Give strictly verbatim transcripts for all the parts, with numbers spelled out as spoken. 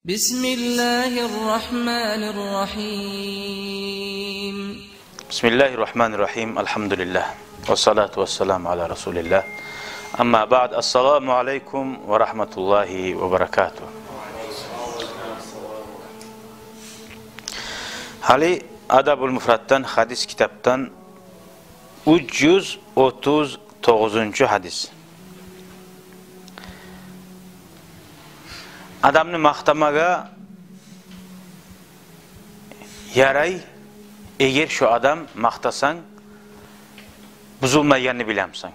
بسم الله الرحمن الرحيم. بسم الله الرحمن الرحيم. الحمد لله. والصلاة والسلام على رسول الله. أما بعد. السلام عليكم ورحمة الله وبركاته. Гьали Адабул муфраддан, гьадис китапдан уьч юз отуз тогъузунчу гьадис. Адамны макътамагъа ярай, эгер шо адам макътасанг, бузулмайгъанны билемисен.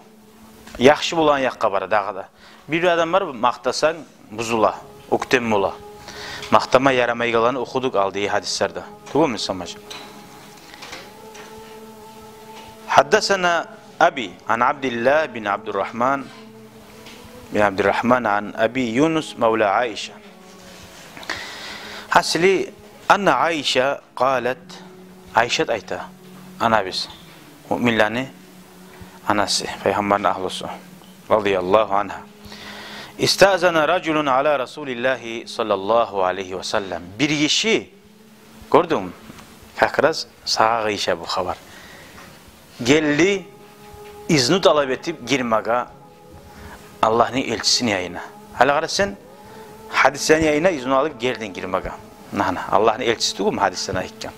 Яхшы болагъан якъгъа бара дагъы да. Бир адам бар, макътасанг, бузула, оьктем бола. Макътама ярамайгъанланы охудукъ алдагъы гьадислерде. Тюгюлмю, Самажан? حدثنا أبي عن عبد الله بن عبد الرحمن بن عبد الرحمن عن أبي يونس مولى عائشة. Гьасили, أن عائشة قالت, Айшат айта, анабыз, муъминлени анасы, пайхаммарны агьлюсю, رضي الله عنها: استأذن رجل على رسول الله صلى الله عليه وسلم. Бир гиши, гёрдюнгмю, как раз сагъа къыйыша бу хабар. Гелди, изну талап этип гирмеге Аллагьны элчисини янына. Гьали къара сен, гьадислени янына изну алып гелдинг гирмеге. Нана, Аллагьны элчиси тюгюлмю гьадислени айтгъан?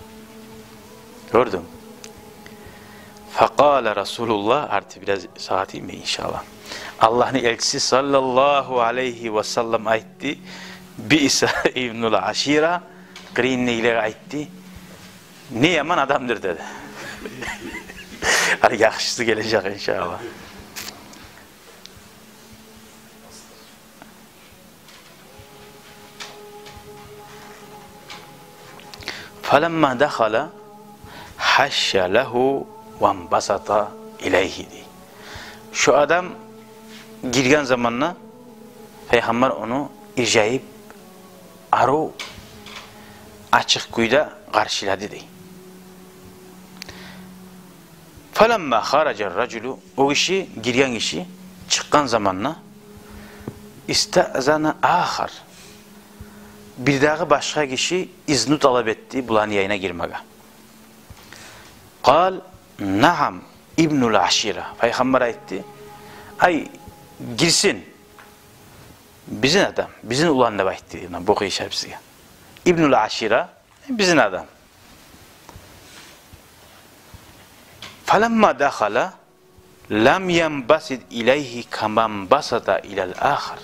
Гёрдюнг? فقال رسول الله, арты бираз сагъа тийме, иншаллагь. Аллагьны элчиси صلى الله عليه وسلم айтды: بئس ابن العشيرة, къырыйындагъыларгъа айтды, не яман адамдыр, деди. Гьали яхшысы гележек, иншаллагь. فلما دخل هش له وانبسط إليه, дей. Шо адам гирген заманда пайхаммар ону иржайып, арив, ачыкъ кюйде къаршылады, дей. فلما خرج الرجل, о гиши, гирген гиши чыкъгъан заманда, استأذن آخر, бирдагъы башгъа гиши изну талап этди буланы янына гирмеге. قال: نعم ابن العشيرة. Пайхаммар айтды: ай, гирсин, бизин адам, бизин улан, деп айтды. Муна бу къыйыша бизге. ابن العشيرة, бизин адам. فلما دخل لم ينبسط إليه كما انبسط إلى الآخر.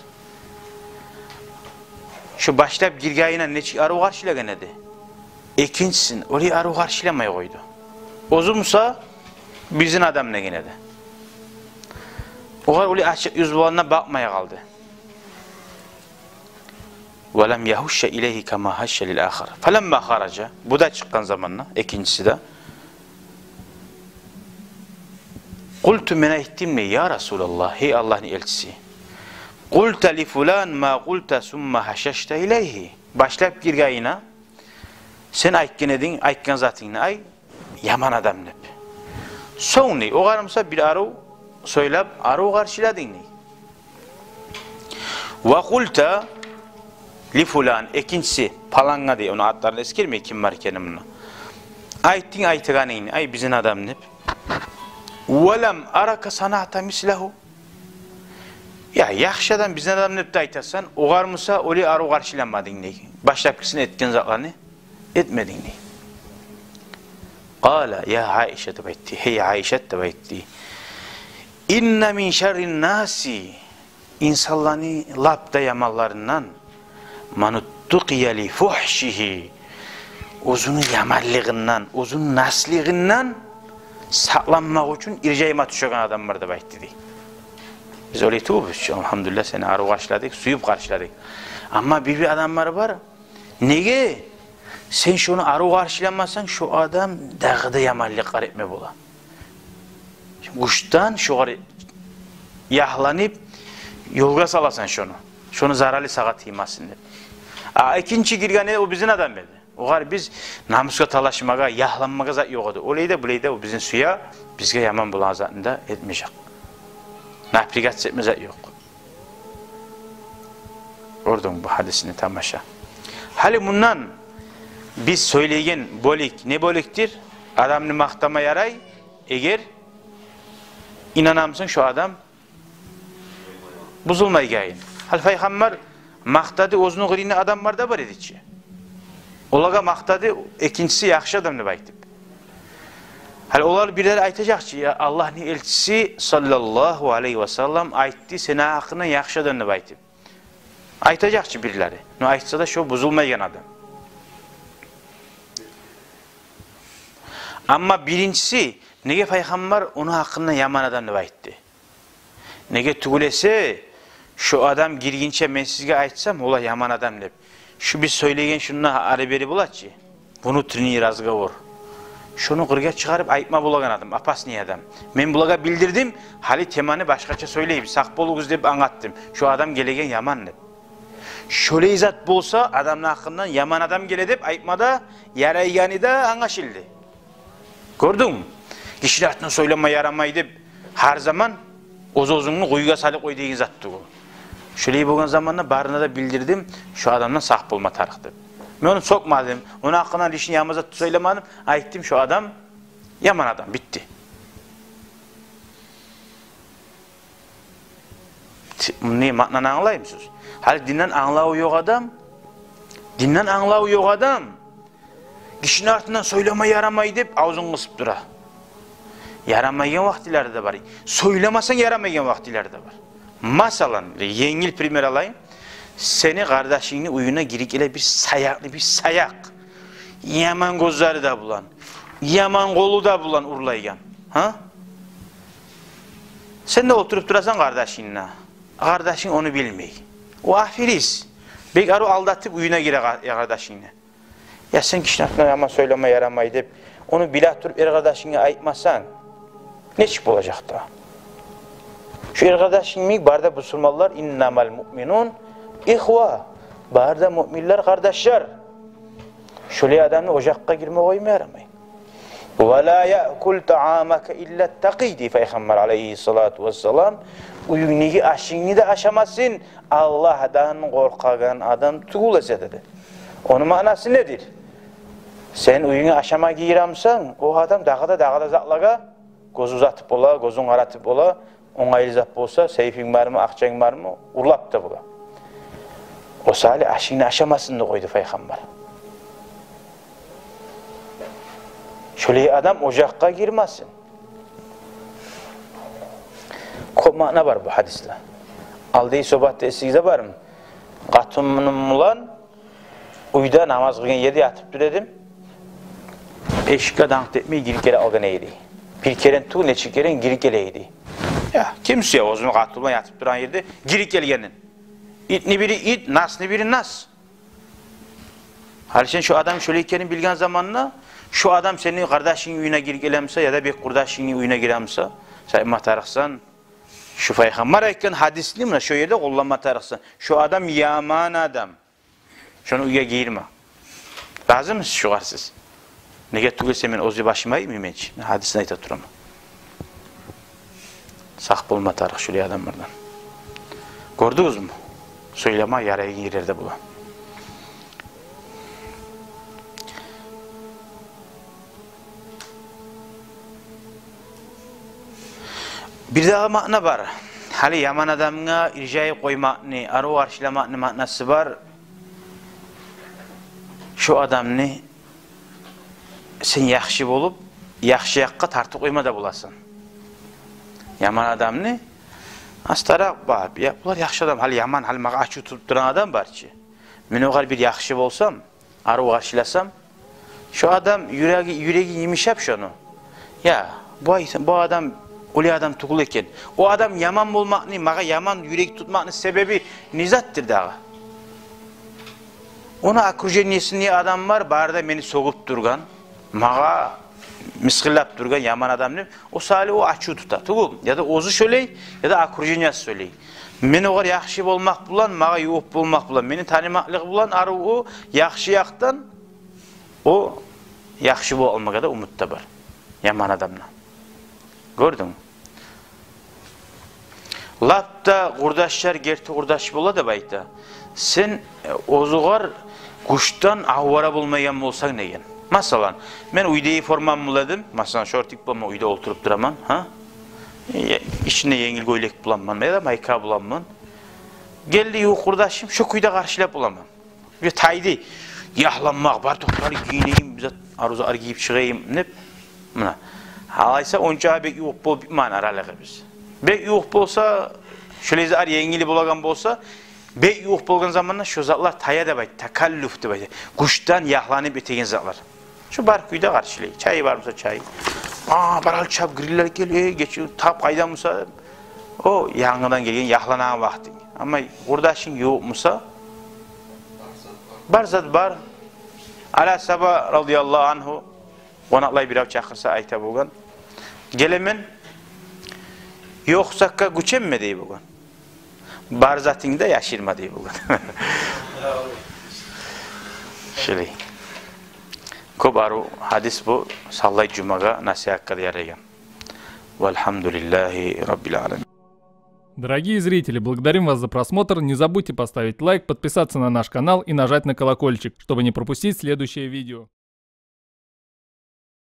Шо башлап гиргенине нечик арив къаршылагъан эди, экинчисин олай арив къаршыламай къойду. Оьзю буса бизин адам деген эди. Огъар олай ачыкъ юз болгъанда бакъмай къалды. ولم يهش إليه كما هش للآخر. فلما خرج, бу да чыкъгъан заманда, экинчиси де, قلت, мен айтдым, дей: يا رسول الله, гьей Аллагьны элчиси, قلت لفلان ما قلت ثم هششت إليه. Башлап гиргенине сен айтгъан эдинг, айтгъан затынгны, ай, яман адам деп. Сонг, дей, огъар буса бир арив сёйлеп, арив къаршыладынг, дей. وقلت لفلان, экинчиси, палангъа, дей, ону атларын эсгермей, ким бар экени мунда. Айтдынг айтагъанынгны, ай, бизин адам деп. ولم أرك صنعت مثله. Я, яхшы адам, бизин адам деп де айтасан, огъар буса олай арив къаршыламадынг, дей. Башлапгъысын этген затланы этмединг, дей. قال يا عائشة, деп айтды. Гьей Айшат, деп айтды. إن من شر الناس, инсанланы лап да яманларындан, من اتقي لفحشه, оьзюню яманлыгъындан, оьзюню наслыгъындан сакъланмакъ учун иржайма тюшеген адам бар, деп айтды, дей. Биз олай тюгюлбюз чю, альгьамдулиллагь, сени арив къаршыладыкъ, сююп къаршыладыкъ. Амма бир-бир адамлар бар, неге сен шону арив къаршыламасанг, шо адам дагъы да яманлыкълар этме бола. Гючден шогъар ягьланып, ёлгъа саласан шону. Шону заралы сагъа тиймесин деп. А экинчи гиргени о бизин адам эди. Огъар биз намусгъа талашмагъа, ягьланмагъа зат ёкъ эди. Олай да, булай да, о бизин сюе, бизге яман болагъан затны да этмежек. Напрягаться этме зат ёкъ. Гёрдюнг бу гьадисни, тамаша. Гьали мундан биз сёйлейген бёлюк не бёлюкдюр? Адамны макътама ярай, эгер инанамсан шо адам бузулмайгъанын. Гьали Пайхаммар макътады, оьзюню къырыйында адамлар да бар эди чи. Олагъа макътады, экинчиси яхшы адам деп айтып. Гьали олар бирлери айтажакъ чы: «Я, Аллагьны элчиси саллаллагьу алайгьи васаллам айтды сени гьакъынгда яхшы адам», — деп айтып. Айтажакъ чы бирлери. Но айтса да, шо бузулмайгъан адам. Амма биринчиси, неге Пайхаммар ону гьакъында яман адам деп айтды? Неге тюгюл эсе, шо адам гиргинче мен сизге айтсам, ола яман адам деп, шу биз сёйлейген шунда ары-бери бола чы, внутренний разговор, шону къыргъа чыгъарып айтма болагъан адам, опасный адам. Мен булагъа билдирдим, гьали теманы башгъача сёйлейбиз, сакъ болугъуз деп англатдым, шо адам гелеген яман деп. Шолай зат болса, адамны гьакъындан яман адам геле деп айтма да ярайгъаны да англашылды. Гёрдюнгмю? Гишини артындан сёйлеме ярамай деп, гьар заман оьз-оьзюнгню къуюгъа салып къой деген зат тюгюл. Шолай болгъан заманда барына да билдирдим, шо адамдан сакъ болма тарыкъ деп. Мен ону сёкмедим, ону гьакъындан лишний яман зат сёйлемедим, айтдым, шо адам яман адам, битди. Ти-, муну маънаны англаймысыз? Гьали динден англаву ёкъ адам, динден англаву ёкъ адам гишини артындан сёйлеме ярамай деп авзун къысып тура. Ярамайгъан вакътилери де бар. Сёйлемесенг ярамайгъан вакътилери де бар. Масала, енгил пример алайым. Сени къардашынгны уьюне гирип геле бир саякълы бир саякъ. Яман гёзлери де булан, яман къолу да булан урлайгъан. Гьа? Сен де олтуруп турасан къардашынгда. Къардашынг ону билмей. О аферист. Бек арив алдатып уьюне гире къа-, я къардашынгны. Я сен гишини артындан яман сёйлеме ярамай деп, ону биле туруп эр къардашынга айтмасанг, нечик болажакъ да? Шо эр къардашынг йимик бары да бусурманлар, иннамал муъминун ихва, бары да муъминлер къардашлар. Шолай адамны ожакъгъа гирме къойма ярамай. Ва ла яъкул таъамака илла такъи, дей Пайхаммар алайгьиссалату вассалам. Уьюнгдеги ашынгны да ашамасын Аллагьдан къоркъагъан адам тюгюл эсе, деди. Ону маънасы недир? Сен уьюнге ашама гиремисен, о адам дагъы да, дагъы да затлагъа гёз узатып бола, гёзюн къаратып бола, онгайлы зат болса, сейфинг бармы, акъчанг бармы, урлап да бола. О саялы ашынгны ашамасын деп къойду Пайхаммар. Шолай адам ожакъгъа гирмесин. Кёп маъна бар бу гьадисде. Алдагъы сёгьбатда эсигизде бармы? Къатыным булан уьйде намаз къылгъан ерде ятып тура эдим. Эшикге данг этмей гирип геле къалгъан эди. Бир керен тюгюл, нече керен гирип геле эди. Я, ким сюе оьзюню къатыны булан ятып турагъан ерде гирип гелгенин? Итни бири ит, насны бири нас. Гьали сен шо адам шолай экенин билген заманда, шо адам сени къардашынгны уьюне гирип гелемисе, яда бек къурдашынгны уьюне гиремисе, сен айтма тарыкъсан, шо Пайхаммар айтгъан гьадисни муна шо ерде къолланма тарыкъсан. Шо адам яман адам. Шону уьйге гийирме. Разимисиз шогъар сиз? Неге тюгюл эсе мен оьз башыма йимик мен чи. Мен гьадисни айта тураман. Сакъ болма тарыкъ шолай адамлардан. Гёрдюгюзмю? Сёйлеме ярайгъан ерлер де бола. Бирдагъы маъна бар. Гьали яман адамгъа иржайып къоймакъны, арив къаршыламакъны маънасы бар. Шо адамны сен яхшы болуп, яхшы якъгъа тартып къойма да боласан. Яман адамны астаракъ багъып, я, булар яхшы адам, гьали яман, гьали магъа ачув тутуп турагъан адам бар чы. Мен огъар бир яхшы болсам, арив къаршыласам, шо адам юреги, юреги йымышап шону. Я, бу ай-, бу адам олай адам тюгюл экен. О адам яман болмакъны, магъа яман юрек тутмакъны себеби не затдыр дагъы? Ону окружениесинде адам бар, бары да мени сёгюп тургъан, магъа мысгъыллап тургъан яман адам деп. О саялы о ачув тута тюгюл, яда оьзю шолай, яда окружениеси шолай. Мен огъар яхшы болмакъ булан, магъа ювукъ болмакъ булан, мени танымакълыгъы булан арив о яхшы якъдан, о яхшы болалмагъа да умут да бар яман адамдан. Гёрдюнгмю? Лап да къурдашлар герти къурдаш бола деп айта, сен, э, оьзюгер гючден авара болмайгъан болсанг деген. Масала, мен уьйдеги формам булан эдим, масала, шортик буланман, уьйде олтуруп тураман, гьа? Э, ичинде енгил гёйлек буланман яда майка буланман. Гелди ювукъ къурдашым, шо кюйде къаршылап боламан. Бир тайды. Ягьланмакъ бар, токътар, гийинейим, бир зат, аруза ар гийип чыгъайым деп. Муна. Алайса, онча бек ювукъ болуп битмеген аралыгъыбыз. Бек ювукъ болса, шолай зат ар енгил болагъан болса, бек ювукъ болгъан заманда шо затлар тая деп айта, такаллуф деп айта. Гючден ягьланып этеген затлар. Шо бар кюйде къаршылай. Чайы бар буса, чайы. А, бар ал, чап гирлер, гел, э, геч, тап къайда буса, о, янгыдан гелген, ягьланагъан вакътинг. Амма къурдашынг ювукъ буса, бар зат бар. Али асгьаба радияллагьу ангьу къонакълай бирев чакъырса, айта болгъан: «Гелемен, ёкъ затгъа гюченме», — дей болгъан. «Бар затынгны да яшырма», — дей болгъан. Шолай. Кёп арив гьадис бу, савлай жумагъа насигьатгъа да ярайгъан. Валгьамдулиллагьи раббил аламин. Дорогие зрители, благодарим вас за просмотр. Не забудьте поставить лайк, подписаться на наш канал и нажать на колокольчик, чтобы не пропустить следующее видео.